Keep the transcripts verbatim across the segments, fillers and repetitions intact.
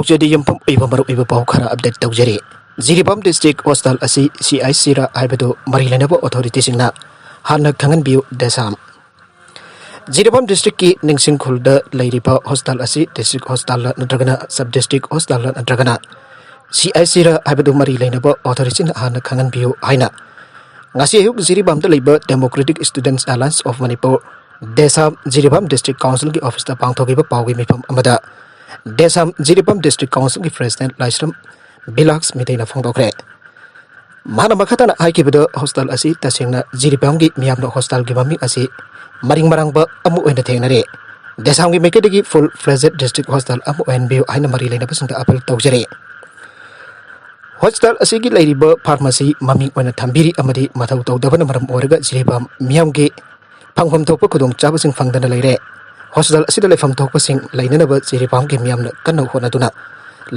ꯄꯥꯎꯆꯦꯗ ꯌꯨꯝꯐꯝ ꯑꯣꯏꯕ ꯃꯔꯨꯑꯣꯏꯕ ꯄꯥꯎ ꯈꯔ ꯑꯞꯗꯦꯠ ꯇꯧꯖꯔꯤ꯫ ꯖꯤꯔꯤꯕꯥꯝ ꯗꯤꯁꯇ꯭ꯔꯤꯛ ꯍꯣꯁꯇꯥꯜ ꯑꯁꯤ ꯁꯤ ꯑꯥꯏ ꯁꯤꯔ ꯍꯥꯏꯕꯗꯨ ꯃꯔꯤ ꯂꯩꯅꯕ ꯑꯣꯊꯣꯔꯤꯇꯤꯁꯤꯡꯅ ꯍꯥꯟꯅ ꯈꯪꯍꯟꯕꯤꯌꯨ꯫ ꯗꯦꯁꯥꯝ꯫ ꯖꯤꯔꯤꯕꯥꯝ ꯗꯤꯁꯇ꯭ꯔꯤꯛꯀꯤ ꯅꯤꯡꯁꯤꯡ ꯈꯨꯜꯗ ꯂꯩꯔꯤꯕ ꯍꯣꯁꯇꯥꯜ ꯑꯁꯤ ꯗꯤꯁꯇ꯭ꯔꯤꯛ ꯍꯣꯁꯇꯥꯜꯂ ꯅꯠꯇ꯭ꯔꯒꯅ ꯁꯕ ꯗꯤꯁꯇ꯭ꯔꯤꯛ ꯍꯣꯁꯇꯥꯜꯂ ꯅꯠꯇ꯭ꯔꯒꯅ ꯁꯤ ꯑꯥꯏ ꯁꯤꯔ ꯍꯥꯏꯕꯗꯨ ꯃꯔꯤ ꯂꯩꯅꯕ ꯑꯣꯊꯣꯔꯤꯇꯤꯁꯤꯡꯅ ꯍꯥꯟꯅ ꯈꯪꯍꯟꯕꯤꯌꯨ ꯍꯥꯏꯅ ꯉꯁꯤ ꯑꯌꯨꯛ ꯖꯤꯔꯤꯕꯥꯝꯗ ꯂꯩꯕ Democratic Students Alliance of Manipur, Desam, Jiribam district ꯀꯥꯎꯟꯁꯤꯜꯒꯤ ꯑꯣꯐꯤꯁꯇ ꯄꯥꯡꯊꯣꯛꯈꯤꯕ ꯄꯥꯎꯒꯤ ꯃꯤꯐꯝ ꯑꯃꯗ ꯗꯦꯁꯥꯝ ꯖꯤꯔꯤꯕꯥꯝ ꯗꯤꯁꯇ꯭ꯔꯤꯛ ꯀꯥꯎꯟꯁꯤꯜꯒꯤ ꯄ꯭ꯔꯦꯁꯤꯗꯦꯟꯠ ꯂꯥꯏꯁ꯭ꯔꯝ ꯕꯤꯂꯥꯁ ꯃꯤꯇꯩꯅ ꯐꯣꯡꯗꯣꯛꯈ꯭ꯔꯦ꯫ ꯃꯍꯥꯛꯅ ꯃꯈꯥ ꯇꯥꯅ ꯍꯥꯏꯈꯤꯕꯗ, ꯍꯣꯁꯇꯥꯜ ꯑꯁꯤ ꯇꯁꯦꯡꯅ ꯖꯤꯔꯤꯕꯥꯝꯒꯤ ꯃꯤꯌꯥꯝꯅ ꯍꯣꯁꯇꯥꯜꯒꯤ ꯃꯃꯤꯡ ꯑꯁꯤ ꯃꯔꯤꯡ ꯃꯔꯥꯡꯕ ꯑꯃ ꯑꯣꯏꯅ ꯊꯦꯡꯅꯔꯦ꯫ ꯗꯦꯁꯥꯝꯒꯤ ꯃꯥꯏꯀꯩꯗꯒꯤ full fledged district hospital ꯑꯃ ꯑꯣꯏꯍꯟꯕꯤꯌꯨ ꯍꯥꯏꯅ ꯃꯔꯤ ꯂꯩꯅꯕꯁꯤꯡꯗ ꯑꯥꯄꯤꯜ ꯇꯧꯖꯔꯤ꯫ ꯍꯣꯁꯄꯤꯇꯥꯜ ꯑꯁꯤꯒꯤ ꯂꯩꯔꯤꯕ ꯐꯥꯔꯃꯥꯁꯤ ꯃꯃꯤꯡ ꯑꯣꯏꯅ ꯊꯝꯕꯤꯔꯤ ꯑꯃꯗꯤ ꯃꯊꯧ ꯇꯧꯗꯕꯅ ꯃꯔꯝ ꯑꯣꯏꯔꯒ ꯖꯤꯔꯤꯕꯥꯝ ꯃꯤꯌꯥꯝꯒꯤ ꯐꯪꯐꯝ ꯊꯣꯛꯄ ꯈꯨꯗꯣꯡꯆꯥꯕꯁꯤꯡ ꯐꯪꯗꯅ ꯂꯩꯔꯦ꯫ ꯍꯣꯁꯄꯤꯇꯥꯜ ꯑꯁꯤꯗ ꯂꯩꯐꯝ ꯊꯣꯛꯄꯁꯤꯡ ꯂꯩꯅꯅꯕ ꯖꯤꯔꯤꯕꯥꯝꯒꯤ ꯃꯤꯌꯥꯝꯅ ꯀꯟꯅ ꯍꯣꯠꯅꯗꯨꯅ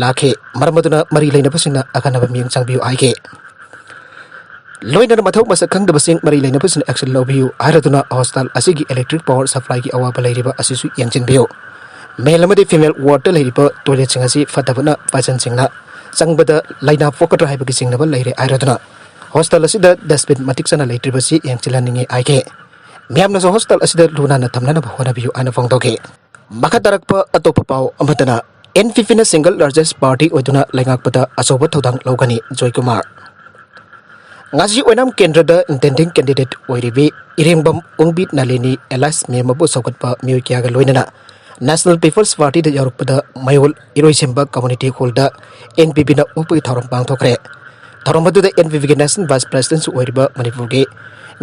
ꯂꯥꯛꯈꯤ꯫ ꯃꯔꯝ ꯑꯗꯨꯅ ꯃꯔꯤ ꯂꯩꯅꯕꯁꯤꯡꯅ ꯑꯈꯟꯅꯕ ꯃꯤꯠꯌꯦꯡ ꯆꯪꯕꯤꯌꯨ ꯍꯥꯏꯈꯤ꯫ ꯂꯣꯏꯅꯅ ꯃꯊꯧ ꯃꯁꯛ ꯈꯪꯗꯕꯁꯤꯡ ꯃꯔꯤ ꯂꯩꯅꯕꯁꯤꯡꯅ action ꯂꯧꯕꯤꯌꯨ ꯍꯥꯏꯔꯗꯨꯅ ꯍꯣꯁꯄꯤꯇꯥꯜ ꯑꯁꯤꯒꯤ electric power supplyꯒꯤ ꯑꯋꯥꯕ ꯂꯩꯔꯤꯕ ꯑꯁꯤꯁꯨ ꯌꯦꯡꯁꯤꯟꯕꯤꯌꯨ꯫ Male ꯑꯃꯗꯤ female wardꯇ ꯂꯩꯔꯤꯕ toiletꯁꯤꯡ ꯑꯁꯤ ꯐꯠꯇꯕꯅ patientꯁꯤꯡꯅ ꯆꯪꯕꯗ ꯂꯥꯏꯅꯥ ꯄꯣꯛꯀꯗ꯭ꯔꯥ ꯍꯥꯏꯕꯒꯤ ꯆꯤꯡꯅꯕ ꯂꯩꯔꯦ ꯍꯥꯏꯔꯗꯨꯅ ꯍꯣꯁꯄꯤꯇꯥꯜ ꯑꯁꯤꯗ dustbin ꯃꯇꯤꯛ ꯆꯥꯅ ꯂꯩꯇ꯭ꯔꯤꯕꯁꯤ ꯌꯦꯡꯁꯤꯜꯍꯟꯅꯤꯡꯏ ꯍꯥꯏꯈꯤ꯫ ꯃꯤꯌꯥꯝꯅꯁꯨ ꯍꯣꯁꯄꯤꯇꯥꯜ ꯑꯁꯤꯗ ꯂꯨ ꯅꯥꯟꯅ ꯊꯝꯅꯅꯕ ꯍꯣꯠꯅꯕꯤꯌꯨ ꯍꯥꯏꯅ ꯐꯣꯡꯗꯣꯛꯈꯤ꯫ ꯃꯈꯥ ꯇꯥꯔꯛꯄ ꯑꯇꯣꯞꯄ ꯄꯥꯎ ꯑꯃꯗꯅ, NPPꯅ single largest party ꯑꯣꯏꯗꯨꯅ ꯂꯩꯉꯥꯛꯄꯗ ꯑꯆꯧꯕ ꯊꯧꯗꯥꯡ ꯂꯧꯒꯅꯤ, ꯖꯣꯏꯀꯨꯃꯥꯔ꯫ ꯉꯁꯤ ꯑꯣꯏꯅꯥꯝ ꯀꯦꯟꯗ꯭ꯔꯗ intending candidate ꯑꯣꯏꯔꯤꯕꯤ ꯏꯔꯦꯡꯕꯝ ꯑꯣꯡꯕꯤ ꯅꯂꯤꯅꯤ alias ꯃꯦꯝ ꯑꯕꯨ ꯁꯧꯒꯠꯄ ꯃꯤꯑꯣꯏ ꯀꯌꯥꯒ ꯂꯣꯏꯅꯅ National People's Partyꯗ ꯌꯥꯎꯔꯛꯄꯗ ꯃꯌꯣꯜ ꯏꯔꯣꯏꯁꯦꯝꯕ community hallꯗ NPPꯅ ꯑꯣꯛꯄꯒꯤ ꯊꯧꯔꯝ ꯄꯥꯡꯊꯣꯛꯈ꯭ꯔꯦ꯫ ꯊꯧꯔꯝ ꯑꯗꯨꯗ NPPꯒꯤ National Vice Presidentꯁꯨ ꯑꯣꯏꯔꯤꯕ ꯃꯅꯤꯄꯨꯔꯒꯤ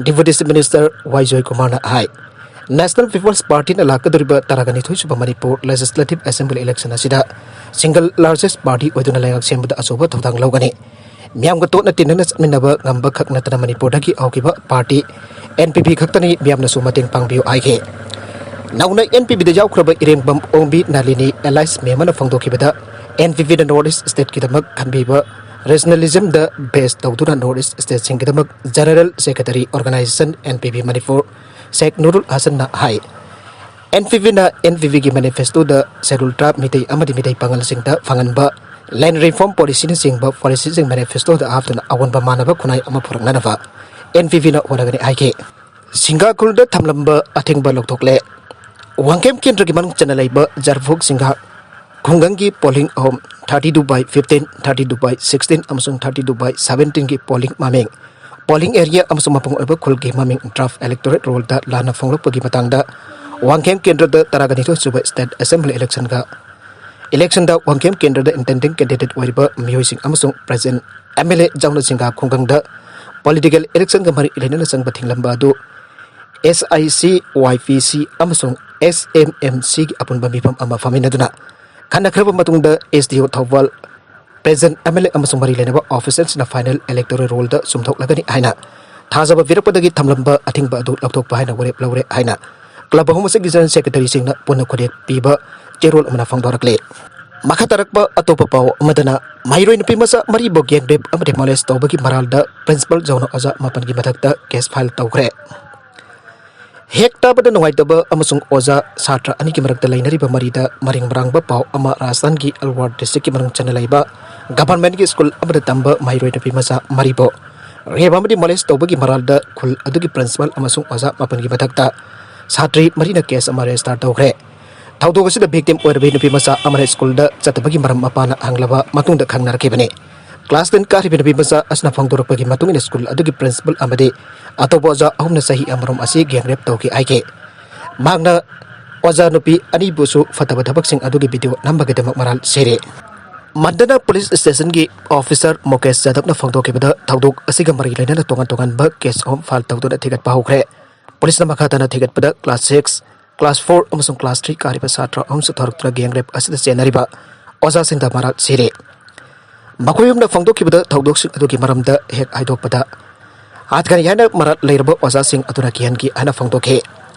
Deputy Chief Minister ꯋꯥꯏ ꯖꯣꯏꯀꯨꯃꯥꯔꯅ ꯍꯥꯏ, National People's Partyꯅ ꯂꯥꯛꯀꯗꯧꯔꯤꯕ ꯇꯔꯥꯒ ꯅꯤꯊꯣꯏ ꯁꯨꯕ ꯃꯅꯤꯄꯨꯔ Legislative Assembly election ꯑꯁꯤꯗ single largest party ꯑꯣꯏꯗꯨꯅ ꯂꯩꯉꯥꯛ ꯁꯦꯝꯕꯗ ꯑꯆꯧꯕ ꯊꯧꯗꯥꯡ ꯂꯧꯒꯅꯤ꯫ ꯃꯤꯌꯥꯝꯒ ꯇꯣꯠꯅ ꯇꯤꯟꯅꯅ ꯆꯠꯃꯤꯟꯅꯕ ꯉꯝꯕ ꯈꯛ ꯅꯠꯇꯅ ꯃꯅꯤꯄꯨꯔꯗꯒꯤ ꯍꯧꯈꯤꯕ party NPP ꯈꯛꯇꯅꯤ, ꯃꯤꯌꯥꯝꯅꯁꯨ ꯃꯇꯦꯡ ꯄꯥꯡꯕꯤꯌꯨ ꯍꯥꯏꯈꯤ꯫ ꯅꯧꯅ NPPꯗ ꯌꯥꯎꯈ꯭ꯔꯕ ꯏꯔꯦꯡꯕꯝ ꯑꯣꯡꯕꯤ ꯅꯂꯤꯅꯤ alias ꯃꯦꯝ ꯑꯃꯅ ꯐꯣꯡꯗꯣꯛꯈꯤꯕꯗ, NPPꯅ North East stateꯀꯤꯗꯃꯛ ꯈꯟꯕꯤꯕ regionalismꯗ base ꯇꯧꯗꯨꯅ North East stateꯁꯤꯡꯒꯤꯗꯃꯛ General Secretary Organization NPP Manipur Sheikh Nurul ꯍꯁꯟꯅ ꯍꯥꯏ, ꯑꯦꯟ ꯄꯤ ꯄꯤꯅ ꯑꯦꯟ ꯄꯤ ꯄꯤꯒꯤ ꯃꯦꯅꯤꯐꯦꯁꯇꯣꯗ ꯁꯦꯗꯨꯜ ꯇ꯭ꯔꯥꯏꯕ, ꯃꯤꯇꯩ ꯑꯃꯗꯤ ꯃꯤꯇꯩ ꯄꯥꯉꯜꯁꯤꯡꯗ ꯐꯪꯍꯟꯕ ꯂꯦꯟ ꯔꯤꯐꯣꯔꯝ ꯄꯣꯂꯤꯁꯤꯅꯆꯤꯡꯕ ꯄꯣꯂꯤꯁꯤꯁꯤꯡ ꯃꯦꯅꯤꯐꯦꯁꯇꯣꯗ ꯍꯥꯞꯇꯨꯅ ꯑꯑꯣꯟꯕ ꯃꯥꯟꯅꯕ ꯈꯨꯟꯅꯥꯏ ꯑꯃ ꯄꯨꯔꯛꯅꯅꯕ ꯑꯦꯟ ꯄꯤ ꯄꯤꯅ ꯍꯣꯠꯅꯒꯅꯤ ꯍꯥꯏꯈꯤ꯫ ꯁꯤꯡꯒꯥ ꯈꯨꯜꯗ ꯊꯝꯂꯝꯕ ꯑꯊꯤꯡꯕ ꯂꯧꯊꯣꯛꯂꯦ꯫ ꯋꯥꯡꯈꯦꯝ ꯀꯦꯟꯗ꯭ꯔꯒꯤ ꯃꯅꯨꯡ ꯆꯟꯅ ꯂꯩꯕ ꯖꯔꯐꯨꯛ ꯁꯤꯡꯒꯥ ꯈꯨꯡꯒꯪꯒꯤ ꯄꯣꯂꯤꯡ ꯑꯍꯨꯝ, thirty two by fifteen, thirty two by sixteen ꯑꯃꯁꯨꯡ thirty two by seventeen ꯒꯤ ꯄꯣꯂꯤꯡ ꯃꯃꯤꯡ, ꯄꯣꯂꯤꯡ ꯑꯦꯔꯤꯌꯥ ꯑꯃꯁꯨꯡ ꯃꯄꯨꯡ ꯑꯣꯏꯕ ꯈꯨꯜꯒꯤ ꯃꯃꯤꯡ ꯗ꯭ꯔꯥꯐ ꯏꯂꯦꯛꯇꯣꯔꯦꯠ ꯔꯣꯜꯗ ꯂꯥꯟꯅ ꯐꯣꯡꯂꯛꯄꯒꯤ ꯃꯇꯥꯡꯗ ꯋꯥꯡꯈꯦꯝ ꯀꯦꯟꯗ꯭ꯔꯗ ꯇꯔꯥꯒ ꯅꯤꯊꯣꯏ ꯁꯨꯕ ꯁ꯭ꯇꯦꯠ ꯑꯦꯁꯦꯝꯕ꯭ꯂꯤ ꯏꯂꯦꯛꯁꯟꯒ, ꯏꯂꯦꯛꯁꯟꯗ ꯋꯥꯡꯈꯦꯝ ꯀꯦꯟꯗ꯭ꯔꯗ ꯏꯟꯇꯦꯟꯗꯤꯡ ꯀꯦꯟꯗꯤꯗꯦꯠ ꯑꯣꯏꯔꯤꯕ ꯃꯤꯑꯣꯏꯁꯤꯡ ꯑꯃꯁꯨꯡ ꯄ꯭ꯔꯦꯖꯦꯟꯠ ꯑꯦꯝ ꯑꯦꯜ ꯑꯦ ꯖꯥꯎꯅ ꯁꯤꯡꯒꯥ ꯈꯨꯡꯒꯪꯗ ꯄꯣꯂꯤꯇꯤꯀꯦꯜ ꯏꯂꯦꯛꯁꯟꯒ ꯃꯔꯤ ꯂꯩꯅꯅ ꯆꯪꯕ ꯊꯤꯡꯂꯝꯕ ꯑꯗꯨ ꯑꯦꯁ ꯑꯥꯏ ꯁꯤ, ꯋꯥꯏ ꯄꯤ ꯁꯤ ꯑꯃꯁꯨꯡ ꯑꯦꯁ ꯑꯦꯝ ꯑꯦꯝ ꯁꯤꯒꯤ ꯑꯄꯨꯟꯕ ꯃꯤꯐꯝ ꯑꯃ ꯐꯝꯃꯤꯟꯅꯗꯨꯅ ꯈꯟꯅꯈ꯭ꯔꯕ ꯃꯇꯨꯡꯗ ꯑꯦꯁ ꯗꯤ ꯑꯣ Thoubal, present M L A ꯑꯃꯁꯨꯡ ꯃꯔꯤ ꯂꯩꯅꯕ ꯑꯣꯐꯤꯁꯤꯌꯦꯜꯁꯤꯡꯅ ꯐꯥꯏꯅꯦꯜ ꯏꯂꯦꯛꯇꯣꯔꯦꯜ ꯔꯣꯜꯗ ꯆꯨꯝꯊꯣꯛꯂꯒꯅꯤ ꯍꯥꯏꯅ ꯊꯥꯖꯕ ꯄꯤꯔꯛꯄꯗꯒꯤ ꯊꯝꯂꯝꯕ ꯑꯊꯤꯡꯕ ꯑꯗꯨ ꯂꯧꯊꯣꯛꯄ ꯍꯥꯏꯅ ꯋꯥꯔꯦꯞ ꯂꯧꯔꯦ ꯍꯥꯏꯅ ꯀ꯭ꯂꯕ ꯑꯍꯨꯝ ꯑꯁꯤꯒꯤ ꯖꯦꯅꯔꯦꯜ ꯁꯦꯀ꯭ꯔꯦꯇꯔꯤꯁꯤꯡꯅ ꯄꯨꯟꯅ ꯈꯨꯗꯦꯛ ꯄꯤꯕ ꯆꯦꯔꯣꯜ ꯑꯃꯅ ꯐꯣꯡꯗꯣꯔꯛꯂꯤ꯫ ꯃꯈꯥ ꯇꯥꯔꯛꯄ ꯑꯇꯣꯞꯄ ꯄꯥꯎ ꯑꯃꯗꯅ ꯃꯍꯩꯔꯣꯏ ꯅꯨꯄꯤ ꯃꯆꯥ ꯃꯔꯤꯕꯨ ꯒꯦꯡ ꯔꯦꯞ ꯑꯃꯗꯤ ꯃꯣꯂꯦꯁ ꯇꯧꯕꯒꯤ ꯃꯔꯥꯜꯗ ꯄ꯭ꯔꯤꯟꯁꯤꯄꯥꯜ ꯌꯥꯎꯅ ꯑꯣꯖꯥ ꯃꯥꯄꯟꯒꯤ ꯃꯊꯛꯇ ꯀꯦꯁ ꯐꯥꯏꯜ ꯇꯧꯈ꯭ꯔꯦ꯫ ꯍꯦꯛ ꯇꯥꯕꯗ ꯅꯨꯡꯉꯥꯏꯇꯕ ꯑꯃꯁꯨꯡ ꯑꯣꯖꯥ ꯁꯥꯇ꯭ꯔ ꯑꯅꯤꯒꯤ ꯃꯔꯛꯇ ꯂꯩꯅꯔꯤꯕ ꯃꯔꯤꯗ ꯃꯔꯤꯡ ꯃꯔꯥꯡꯕ ꯄꯥꯎ ꯑꯃ ꯔꯥꯖꯁꯊꯥꯟꯒꯤ ꯑꯜꯋꯥꯔ ꯗꯤꯁꯇ꯭ꯔꯤꯛꯀꯤ ꯃꯅꯨꯡ ꯆꯟꯅ ꯂꯩꯕ ꯒꯚꯔꯟꯃꯦꯟꯠꯀꯤ ꯁ꯭ꯀꯨꯜ ꯑꯃꯗ ꯇꯝꯕ ꯃꯍꯩꯔꯣꯏ ꯅꯨꯄꯤ ꯃꯆꯥ ꯃꯔꯤꯕꯨ ꯔꯦꯞ ꯑꯃꯗꯤ ꯃꯣꯂꯦꯁ ꯇꯧꯕꯒꯤ ꯃꯔꯥꯜꯗ ꯈꯨꯜ ꯑꯗꯨꯒꯤ ꯄ꯭ꯔꯤꯟꯁꯤꯄꯥꯜ ꯑꯃꯁꯨꯡ ꯑꯣꯖꯥ ꯃꯥꯄꯟꯒꯤ ꯃꯊꯛꯇ ꯁꯥꯇ꯭ꯔꯤ ꯃꯔꯤꯅ ꯀꯦꯁ ꯑꯃ ꯔꯦꯖꯤꯁꯇꯥꯔ ꯇꯧꯈ꯭ꯔꯦ꯫ ꯊꯧꯗꯣꯛ ꯑꯁꯤꯗ ꯚꯤꯛꯇꯤꯝ ꯑꯣꯏꯔꯕꯤ ꯅꯨꯄꯤ ꯃꯆꯥ ꯑꯃꯅ ꯁ꯭ꯀꯨꯜꯗ ꯆꯠꯇꯕꯒꯤ ꯃꯔꯝ ꯃꯄꯥꯅ ꯍꯪꯂꯕ ꯃꯇꯨꯡꯗ ꯈꯪꯅꯔꯛꯈꯤꯕꯅꯤ꯫ ꯀ꯭ꯂꯥꯁ ꯇꯦꯟ ꯀꯥꯔꯤꯕ ꯅꯨꯄꯤ ꯃꯆꯥ ꯑꯁꯤꯅ ꯐꯣꯡꯗꯣꯔꯛꯄꯒꯤ ꯃꯇꯨꯡ ꯏꯟꯅ ꯁ꯭ꯀꯨꯜ ꯑꯗꯨꯒꯤ ꯄ꯭ꯔꯤꯟꯁꯤꯄꯥꯜ ꯑꯃꯗꯤ ꯑꯇꯣꯞꯄ ꯑꯣꯖꯥ ꯑꯍꯨꯝꯅ ꯆꯍꯤ ꯑꯃꯔꯣꯝ ꯑꯁꯤ ꯒꯦꯡ ꯔꯦꯞ ꯇꯧꯈꯤ ꯍꯥꯏꯈꯤ꯫ ꯃꯍꯥꯛꯅ ꯑꯣꯖꯥ ꯅꯨꯄꯤ ꯑꯅꯤꯕꯨꯁꯨ ꯐꯠꯇꯕ ꯊꯕꯛꯁꯤꯡ ꯑꯗꯨꯒꯤ ꯚꯤꯗꯤꯑꯣ ꯅꯝꯕꯒꯤꯗꯃꯛ ꯃꯔꯥꯜ ꯁꯤꯔꯦ꯫ ꯃꯟꯗꯅ ꯄꯨꯂꯤꯁ ꯁ꯭ꯇꯦꯁꯟꯒꯤ ꯑꯣꯐꯤꯁꯥꯔ ꯃꯨꯀꯦꯁ ꯌꯥꯗꯕꯅ ꯐꯣꯡꯗꯣꯛꯈꯤꯕꯗ ꯊꯧꯗꯣꯛ ꯑꯁꯤꯒ ꯃꯔꯤ ꯂꯩꯅꯅ ꯇꯣꯉꯥꯟ ꯇꯣꯉꯥꯟꯕ ꯀꯦꯁ ꯑꯍꯨꯝ ꯐꯥꯏꯜ ꯇꯧꯗꯨꯅ ꯊꯤꯒꯠꯄ ꯍꯧꯈ꯭ꯔꯦ꯫ ꯄꯨꯂꯤꯁꯅ ꯃꯈꯥ ꯇꯥꯅ ꯊꯤꯒꯠꯄꯗ ꯀ꯭ꯂꯥꯁ ꯁꯤꯛꯁ, ꯀ꯭ꯂꯥꯁ ꯐꯣꯔ ꯑꯃꯁꯨꯡ ꯀ꯭ꯂꯥꯁ ꯊ꯭ꯔꯤ ꯀꯥꯔꯤꯕ ꯁꯥꯇ꯭ꯔ ꯑꯍꯨꯝꯁꯨ ꯊꯧꯔꯛꯇꯨꯅ ꯒꯦꯡ ꯔꯦꯞ ꯑꯁꯤꯗ ꯆꯦꯟꯅꯔꯤꯕ ꯑꯣꯖꯥꯁꯤꯡꯗ ꯃꯔꯥꯜ ꯁꯤꯔꯦ꯫ ꯃꯈꯣꯏ ꯑꯍꯨꯝꯅ ꯐꯣꯡꯗꯣꯛꯈꯤꯕꯗ ꯊꯧꯗꯣꯛꯁꯤꯡ ꯑꯗꯨꯒꯤ ꯃꯔꯝꯗ ꯍꯦꯛ ꯍꯥꯏꯗꯣꯛꯄꯗ, ꯍꯥꯠꯀꯅꯤ ꯍꯥꯏꯅ ꯃꯔꯥꯜ ꯂꯩꯔꯕ ꯑꯣꯖꯥꯁꯤꯡ ꯑꯗꯨꯅ ꯀꯤꯍꯟꯈꯤ ꯍꯥꯏꯅ ꯐꯣꯡꯗꯣꯛꯈꯤ꯫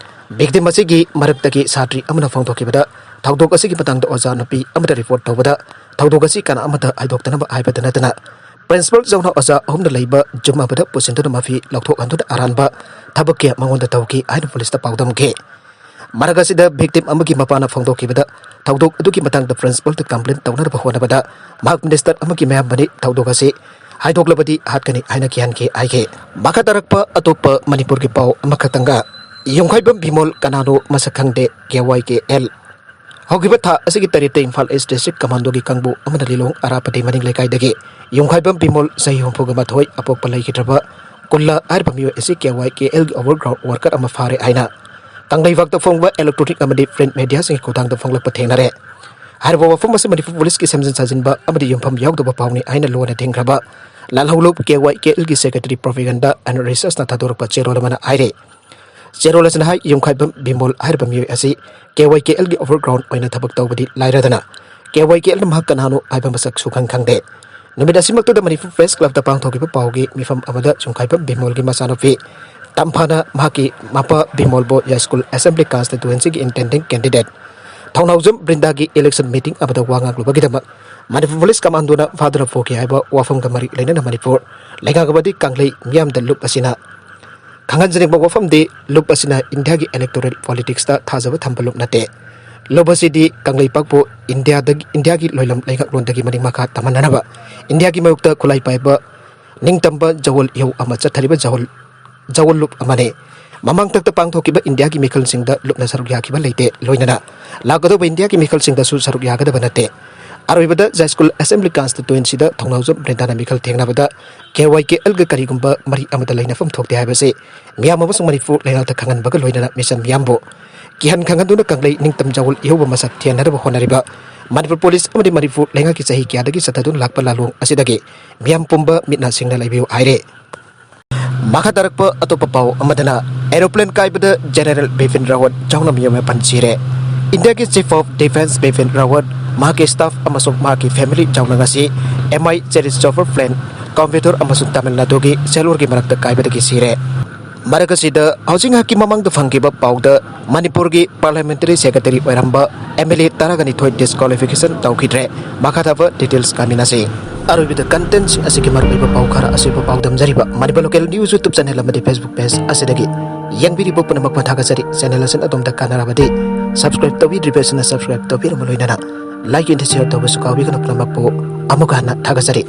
ꯚꯤꯛꯇꯤꯝ ꯑꯁꯤꯒꯤ ꯃꯔꯛꯇꯒꯤ ꯁꯥꯇ꯭ꯔꯤ ꯑꯃꯅ ꯐꯣꯡꯗꯣꯛꯈꯤꯕꯗ, ꯊꯧꯗꯣꯛ ꯑꯁꯤꯒꯤ ꯃꯇꯥꯡꯗ ꯑꯣꯖꯥ ꯅꯨꯄꯤ ꯑꯃꯗ ꯔꯤꯄꯣꯔꯠ ꯇꯧꯕꯗ, ꯊꯧꯗꯣꯛ ꯑꯁꯤ ꯀꯅꯥ ꯑꯃꯠꯇ ꯍꯥꯏꯗꯣꯛꯇꯅꯕ ꯍꯥꯏꯕꯇ ꯅꯠꯇꯅ, ꯄ꯭ꯔꯤꯟꯁꯤꯄꯥꯜ ꯌꯥꯎꯅ ꯑꯣꯖꯥ ꯑꯍꯨꯝꯅ ꯂꯩꯕ ꯖꯨꯝ ꯑꯃꯗ ꯄꯨꯁꯤꯟꯗꯨꯅ ꯃꯐꯤ ꯂꯧꯊꯣꯛꯍꯟꯗꯨꯅ ꯑꯔꯥꯟꯕ ꯊꯕꯛ ꯀꯌꯥ ꯃꯉꯣꯟꯗ ꯇꯧꯈꯤ ꯍꯥꯏꯅ ꯄꯨꯂꯤꯁꯇ ꯄꯥꯎꯗꯝꯈꯤ꯫ ꯃꯔꯛ ꯑꯁꯤꯗ victim ꯑꯃꯒꯤ ꯃꯄꯥꯅ ꯐꯣꯡꯗꯣꯛꯈꯤꯕꯗ, ꯊꯧꯗꯣꯛ ꯑꯗꯨꯒꯤ ꯃꯇꯥꯡꯗ principalꯗ complaint ꯇꯧꯅꯅꯕ ꯍꯣꯠꯅꯕꯗ ꯃꯍꯥꯛ minister ꯑꯃꯒꯤ ꯃꯌꯥꯝꯕꯅꯤ, ꯊꯧꯗꯣꯛ ꯑꯁꯤ ꯍꯥꯏꯗꯣꯛꯂꯕꯗꯤ ꯍꯥꯠꯀꯅꯤ ꯍꯥꯏꯅ ꯀꯤꯍꯟꯈꯤ ꯍꯥꯏꯈꯤ꯫ ꯃꯈꯥ ꯇꯥꯔꯛꯄ ꯑꯇꯣꯞꯄ ꯃꯅꯤꯄꯨꯔꯒꯤ ꯄꯥꯎ ꯑꯃꯈꯛꯇꯪꯒ, ꯌꯨꯝꯈꯥꯏꯕꯝ ꯕꯤꯃꯣꯜ ꯀꯅꯥꯅꯣ ꯃꯁꯛ ꯈꯪꯗꯦ, K Y K L꯫ ꯍꯧꯈꯤꯕ ꯊꯥ ꯑꯁꯤꯒꯤ ꯇꯔꯦꯠꯇ ꯏꯝꯐꯥꯜ East District Commandoꯒꯤ ꯀꯥꯡꯕꯨ ꯑꯃꯅ ꯂꯤꯂꯣꯡ ꯑꯔꯥꯄꯗꯤ ꯃꯅꯤꯡ ꯂꯩꯀꯥꯏꯗꯒꯤ ꯌꯨꯝꯈꯥꯏꯕꯝ ꯕꯤꯃꯣꯜ ꯆꯍꯤ ꯍꯨꯝꯐꯨꯒ ꯃꯥꯊꯣꯏ ꯑꯄꯣꯛꯄ ꯂꯩꯈꯤꯗ꯭ꯔꯕ ꯀꯨꯜꯂꯥ ꯍꯥꯏꯔꯤꯕ ꯃꯤꯑꯣꯏ ꯑꯁꯤ K Y K Lꯒꯤ overground worker ꯑꯃ ꯐꯥꯔꯦ ꯍꯥꯏꯅ ꯀꯪꯂꯩꯄꯥꯛꯇ ꯐꯣꯡꯕ electronic ꯑꯃꯗꯤ print mediaꯁꯤꯡꯒꯤ ꯈꯨꯠꯊꯥꯡꯗ ꯐꯣꯡꯂꯛꯄ ꯊꯦꯡꯅꯔꯦ꯫ ꯍꯥꯏꯔꯤꯕ ꯋꯥꯐꯝ ꯑꯁꯤ ꯃꯅꯤꯄꯨꯔ ꯄꯨꯂꯤꯁꯀꯤ ꯁꯦꯝꯖꯤꯟ ꯁꯥꯖꯤꯟꯕ ꯑꯃꯗꯤ ꯌꯨꯝꯐꯝ ꯌꯥꯎꯗꯕ ꯄꯥꯎꯅꯤ ꯍꯥꯏꯅ ꯂꯣꯟꯅ ꯊꯤꯡꯈ꯭ꯔꯕ ꯂꯥꯜꯍꯧꯂꯨꯞ K Y K Lꯒꯤ secretary Propaganda and Researchꯅ ꯊꯥꯗꯣꯔꯛꯄ ꯆꯦꯔꯣꯜ ꯑꯃꯅ ꯍꯥꯏꯔꯤ꯫ ꯆꯦꯔꯣꯜ ꯑꯁꯤꯅ ꯍꯥꯏ, ꯌꯨꯝꯈꯥꯏꯕꯝ ꯕꯤꯃꯣꯜ ꯍꯥꯏꯔꯤꯕ ꯃꯤꯑꯣꯏ ꯑꯁꯤ K Y K Lꯒꯤ overground ꯑꯣꯏꯅ ꯊꯕꯛ ꯇꯧꯕꯗꯤ ꯂꯥꯏꯔꯗꯅ, K Y K Lꯅ ꯃꯍꯥꯛ ꯀꯅꯥꯅꯣ ꯍꯥꯏꯕ ꯃꯁꯛ ꯁꯨꯈꯪ ꯈꯪꯗꯦ꯫ ꯅꯨꯃꯤꯠ ꯑꯁꯤꯃꯛꯇꯗ ꯃꯅꯤꯄꯨꯔ Press Clubꯇ ꯄꯥꯡꯊꯣꯛꯈꯤꯕ ꯄꯥꯎꯒꯤ ꯃꯤꯐꯝ ꯑꯃꯗ ꯌꯨꯝꯈꯥꯏꯕꯝ ꯕꯤꯃꯣꯜꯒꯤ ꯃꯆꯥꯅꯨꯄꯤ ꯇꯝꯐꯥꯅ ꯃꯍꯥꯛꯀꯤ ꯃꯄꯥ ꯕꯤꯃꯣꯜꯕꯨ ꯌꯥꯏꯁ꯭ꯀꯨꯜ Assembly Constituencyꯒꯤ intending candidate ꯊꯧꯅꯥꯎꯖꯝ ꯕ꯭ꯔꯤꯟꯗꯥꯒꯤ election meeting ꯑꯃꯗ ꯋꯥ ꯉꯥꯡꯂꯨꯕꯒꯤꯗꯃꯛ ꯃꯅꯤꯄꯨꯔ ꯄꯨꯂꯤꯁ ꯀꯃꯥꯟꯗꯣꯅ ꯐꯥꯗꯨꯅ ꯄꯨꯈꯤ ꯍꯥꯏꯕ ꯋꯥꯐꯝꯒ ꯃꯔꯤ ꯂꯩꯅꯅ ꯃꯅꯤꯄꯨꯔ ꯂꯩꯉꯥꯛ ꯑꯃꯗꯤ ꯀꯪꯂꯩ ꯃꯤꯌꯥꯝꯗ ꯂꯨꯞ ꯑꯁꯤꯅ ꯈꯪꯍꯟꯖꯅꯤꯡꯕ ꯋꯥꯐꯝꯗꯤ, ꯂꯨꯞ ꯑꯁꯤꯅ ꯏꯟꯗꯤꯌꯥꯒꯤ electoral politicsꯇ ꯊꯥꯖꯕ ꯊꯝꯕ ꯂꯨꯞ ꯅꯠꯇꯦ꯫ ꯂꯨꯞ ꯑꯁꯤꯗꯤ ꯀꯪꯂꯩꯄꯥꯛꯄꯨ ꯏꯟꯗꯤꯌꯥꯗꯒꯤ, ꯏꯟꯗꯤꯌꯥꯒꯤ ꯂꯣꯏꯂꯝ ꯂꯩꯉꯥꯛꯂꯣꯟꯗꯒꯤ ꯃꯅꯤꯡ ꯃꯈꯥ ꯇꯝꯍꯟꯅꯅꯕ ꯏꯟꯗꯤꯌꯥꯒꯤ ꯃꯥꯌꯣꯛꯇ ꯈꯨꯠꯂꯥꯏ ꯄꯥꯏꯕ ꯅꯤꯡꯇꯝꯕ ꯖꯋꯜ ꯏꯍꯧ ꯑꯃ ꯆꯠꯊꯔꯤꯕ ꯖꯋꯜ, ꯖꯋꯜ ꯂꯨꯞ ꯑꯃꯅꯤ꯫ ꯃꯃꯥꯡꯊꯛꯇ ꯄꯥꯡꯊꯣꯛꯈꯤꯕ ꯏꯟꯗꯤꯌꯥꯒꯤ ꯃꯤꯈꯜꯁꯤꯡꯗ ꯂꯨꯞꯅ ꯁꯔꯨꯛ ꯌꯥꯈꯤꯕ ꯂꯩꯇꯦ, ꯂꯣꯏꯅꯅ ꯂꯥꯛꯀꯗꯧꯕ ꯏꯟꯗꯤꯌꯥꯒꯤ ꯃꯤꯈꯜꯁꯤꯡꯗꯁꯨ ꯁꯔꯨꯛ ꯌꯥꯒꯗꯕ ꯅꯠꯇꯦ꯫ ꯑꯔꯣꯏꯕꯗ ꯖꯥꯏꯁ꯭ꯀꯨꯜ Assembly Constituencyꯗ ꯊꯧꯅꯥꯎꯖꯝ ꯕ꯭ꯔꯤꯟꯗꯥꯅ ꯃꯤꯈꯜ ꯊꯦꯡꯅꯕꯗ K Y K Lꯒ ꯀꯔꯤꯒꯨꯝꯕ ꯃꯔꯤ ꯑꯃꯠꯇ ꯂꯩꯅꯐꯝ ꯊꯣꯛꯇꯦ ꯍꯥꯏꯕꯁꯤ ꯃꯤꯌꯥꯝ ꯑꯃꯁꯨꯡ ꯃꯅꯤꯄꯨꯔ ꯂꯩꯉꯥꯛꯇ ꯈꯪꯍꯟꯕꯒ ꯂꯣꯏꯅꯅ ꯃꯤꯆꯝ ꯃꯤꯌꯥꯝꯕꯨ ꯀꯤꯍꯟ ꯈꯪꯍꯟꯗꯨꯅ ꯀꯪꯂꯩ ꯅꯤꯡꯇꯝ ꯖꯋꯜ ꯏꯍꯧꯕ ꯃꯁꯛ ꯊꯤꯍꯟꯅꯕ ꯍꯣꯠꯅꯔꯤꯕ ꯃꯅꯤꯄꯨꯔ ꯄꯨꯂꯤꯁ ꯑꯃꯗꯤ ꯃꯅꯤꯄꯨꯔ ꯂꯩꯉꯥꯛꯀꯤ ꯆꯍꯤ ꯀꯌꯥꯗꯒꯤ ꯆꯠꯊꯗꯨꯅ ꯂꯥꯛꯄ ꯂꯥꯂꯣꯡ ꯑꯁꯤꯗꯒꯤ ꯃꯤꯌꯥꯝ ꯄꯨꯝꯕ ꯃꯤꯠꯅ ꯁꯤꯡꯅ ꯂꯩꯕꯤꯌꯨ ꯍꯥꯏꯔꯦ꯫ ꯃꯈꯥ ꯇꯥꯔꯛꯄ ꯑꯇꯣꯞꯄ ꯄꯥꯎ ꯑꯃꯗꯅ, aeroplane ꯀꯥꯏꯕꯗ General ꯕꯤꯄꯤꯟ ꯔꯥꯋꯠ ꯌꯥꯎꯅ ꯃꯤꯑꯣꯏ ꯃꯥꯄꯟ ꯁꯤꯔꯦ꯫ ꯏꯟꯗꯤꯌꯥꯒꯤ Chief of Defence ꯕꯤꯄꯤꯟ ꯔꯥꯋꯠ, ꯃꯍꯥꯛꯀꯤ staff ꯑꯃꯁꯨꯡ ꯃꯍꯥꯛꯀꯤ family ꯌꯥꯎꯅ ꯉꯁꯤ M I Cherish Chopper plane Coimbatore ꯑꯃꯁꯨꯡ ꯇꯥꯃꯤꯜ ꯅꯥꯗꯨꯒꯤ ꯁꯦꯂꯨꯔꯒꯤ ꯃꯔꯛꯇ ꯀꯥꯏꯕꯗꯒꯤ ꯁꯤꯔꯦ꯫ ꯃꯔꯛ ꯑꯁꯤꯗ, ꯍꯧꯖꯤꯛ ꯉꯥꯏꯍꯥꯛꯀꯤ ꯃꯃꯥꯡꯗ ꯐꯪꯈꯤꯕ ꯄꯥꯎꯗ, ꯃꯅꯤꯄꯨꯔꯒꯤ parliamentary secretary ꯑꯣꯏꯔꯝꯕ M L A ꯇꯔꯥꯒ ꯅꯤꯊꯣꯏ disqualification ꯇꯧꯈꯤꯗ꯭ꯔꯦ꯫ ꯃꯈꯥ ꯇꯥꯕ details ꯀꯥꯃꯤꯟꯅꯁꯤ꯫ ꯑꯔꯣꯏꯕꯗ contentꯁꯤꯡ ꯑꯁꯤꯒꯤ ꯃꯔꯨꯑꯣꯏꯕ ꯄꯥꯎ ꯈꯔ ꯑꯁꯤꯕꯨ ꯄꯥꯎꯗꯝꯖꯔꯤꯕ Manipur Local News YouTube channel ꯑꯃꯗꯤ Facebook page ꯑꯁꯤꯗꯒꯤ ꯌꯦꯡꯕꯤꯔꯤꯕ ꯄꯨꯝꯅꯃꯛꯄꯨ ꯊꯥꯒꯠꯆꯔꯤ꯫ Channel ꯑꯁꯤꯅ ꯑꯗꯣꯝꯗ ꯀꯥꯟꯅꯔꯕꯗꯤ subscribe ꯇꯧꯕꯤꯗ꯭ꯔꯤꯕꯁꯤꯅ subscribe ꯇꯧꯕꯤꯔꯕ ꯂꯣꯏꯅꯅ like and share ꯇꯧꯕꯁꯨ ꯀꯥꯎꯕꯤꯒꯅꯨ꯫ ꯄꯨꯝꯅꯃꯛꯄꯨ ꯑꯃꯨꯛꯀ ꯍꯟꯅ ꯊꯥꯒꯠꯆꯔꯤ꯫